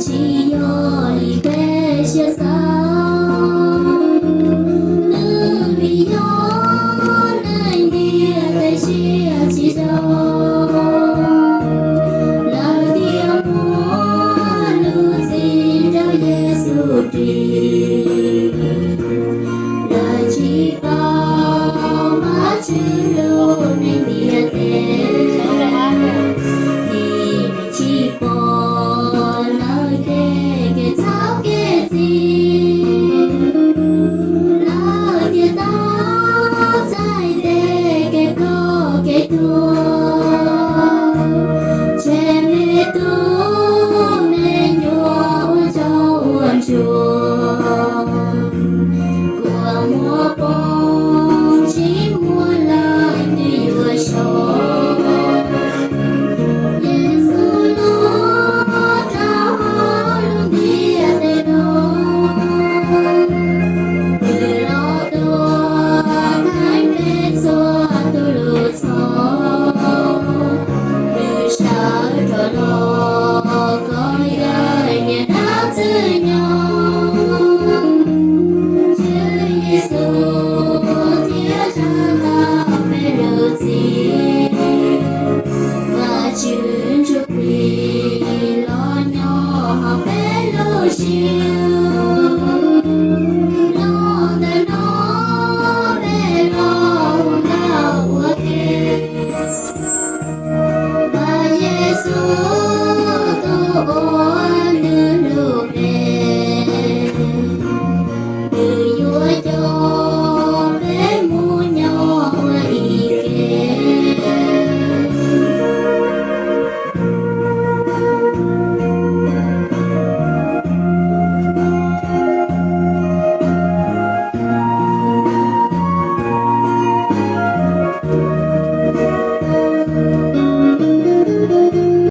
Tsis yog li peb siab xav, nws vim yog neeg ntiag tej siab tsis zoo, lawv thiaj muab lub txim rau Yexus ris. Lawv tsis tau Vajtswv lub neej ntiaj teb, vim tsis pom lawv tej kev txhaum kev txi, lawv thiaj tau txais tej kev ploj kev tuag, tshem me tub me nyuam ua ntsuag ua ntsuag, kua muag poob tsis muaj leej twg yuav so. Yexus los rau hauv lub ntiaj teb no, nws los tuag theej peb txhua tus lub txhoj, nws sawv rov los kom yog niam dab txwv nyob. Tswv Yexus thiaj tsa tau peb lub txim, Vajtswv Ntsuj Plig los nyob hauv peb lub siab.